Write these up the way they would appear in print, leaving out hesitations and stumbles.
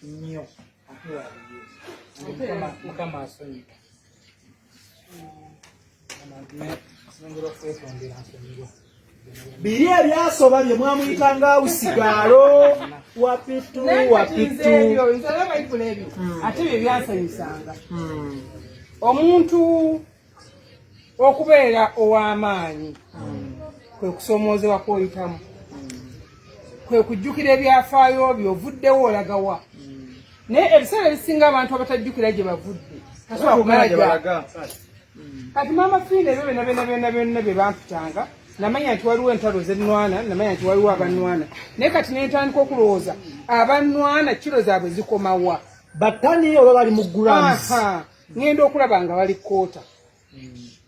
Nnyo ate wabiye. Mukama asonyiwa. Singira okwetondera nsonyiwa. Biri ebyasoba bye mwamuyitanga awusigaalo wapitu wapitu. Ate bye byansanyusanga. Omuntu okubeera ow'amaanyi kwe kusoomoozebwa kw'oyitamu, kwe kujjukira ebyafaayo byo, ovuddewo olagawa. Naye ebiseera ebisinga abantu abatajjukira gye bavudde tasobola kumala gyalaga. Kati Maama Fiina, ebyo byonna byonna byonna byonna bye bampitanga, namanya nti waliwo entalo zenwana, namanya nti waliwo abanwana. Naye kati nentandika okulowooza, abanwana kiro zaabwe zikomawa? Batani oba bali mu grams? Ngenda okulaba nga bali quarter,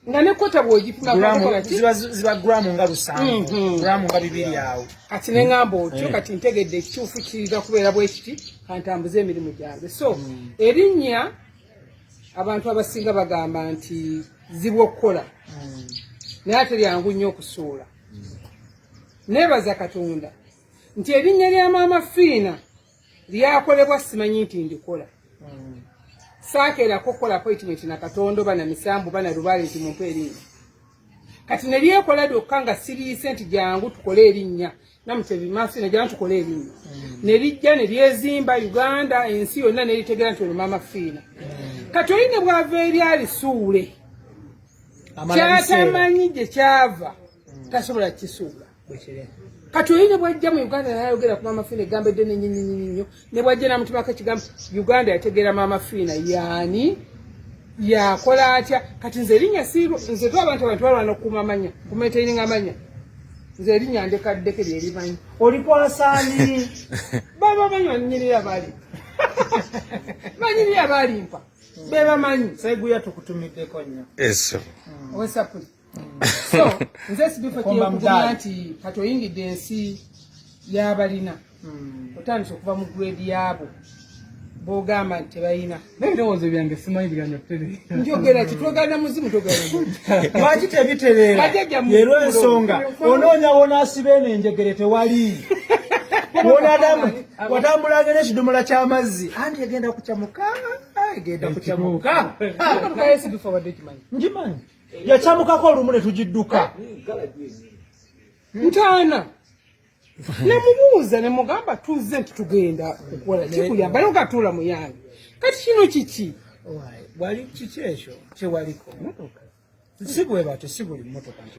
nga ne quarter bw'ogipima ziba gramu nga 7, gramu nga 2 awo. Kati neŋŋamba otyo, kati ntegedde ekituufu kiriza kubeera bwe kiti, kantambuze emirimu gyange. So erinnya abantu abasinga bagamba nti zibwa okukola, naye ate lyangu nnyo okusuula. Neebaza Katonda nti erinnya lya Maama Fiina lyakolebwa simanyi nti ndikola. Saakeerako okukola appointment na Katonda oba na misambu oba na lubaale nti mumpe erinnya. Kati ne lyekola lyokka nga siriise nti jangu tukole erinnya Namutebi Mafiina, jangu tukole erinnya. Ne lijja ne lyezimba Uganda, ensi yonna neritegera nti ono Maama Fiina. Kati oli ne bwava eri alisuule, kyatamanyi gye kyava tasobola kukisuula. Kati oli ne bwajja mu Uganda nayogera ku Maama Fiina egambo eddene nnyo nnyo, ne bwajja namutumako ekigambo, Uganda yategeera Maama Fiina yaani, yakola atya. Kati nze erinnya siiru, nze tu abantu balwana okukuuma amanya, kumaintaininga amanya. Nze erinnya ndekaddeke lyerimanyi. Olikwasaani? Baba bamanyi, banyirira bali banyirira balimpa bebamanyi. Seguya, tukutumiddeko nnyo. Eso. Owesapuli. So nze sibifo kyekugumya nti kati oyingidde ensi y'abalina, otandise okuva mu grade yaabo bogamba nti tebalina. N'ebirowoozo byange simanyi biganya kutereera. Njogera ki? Twogana muzimu, twogana. Lwaki tebitereera? Bajjajja Yerwensonga onoonya wonaasiba eno enjegere, tewali watambulanga n'ekidomola ky'amazzi, anti egenda kukyamuka, egenda kukyamuka. Motoka yesibifo badde kimanyi. Ngimanyi, yakyamukako olumu ne tugidduka. Ntaana namubuuza nemugamba tuzze nti tugenda kukola kikuyamba, naye gatuula mu yange. Kati kino kiki? Wali kiki ekyo kyewaliko? Si bwe batyo, si buli mmotoka nti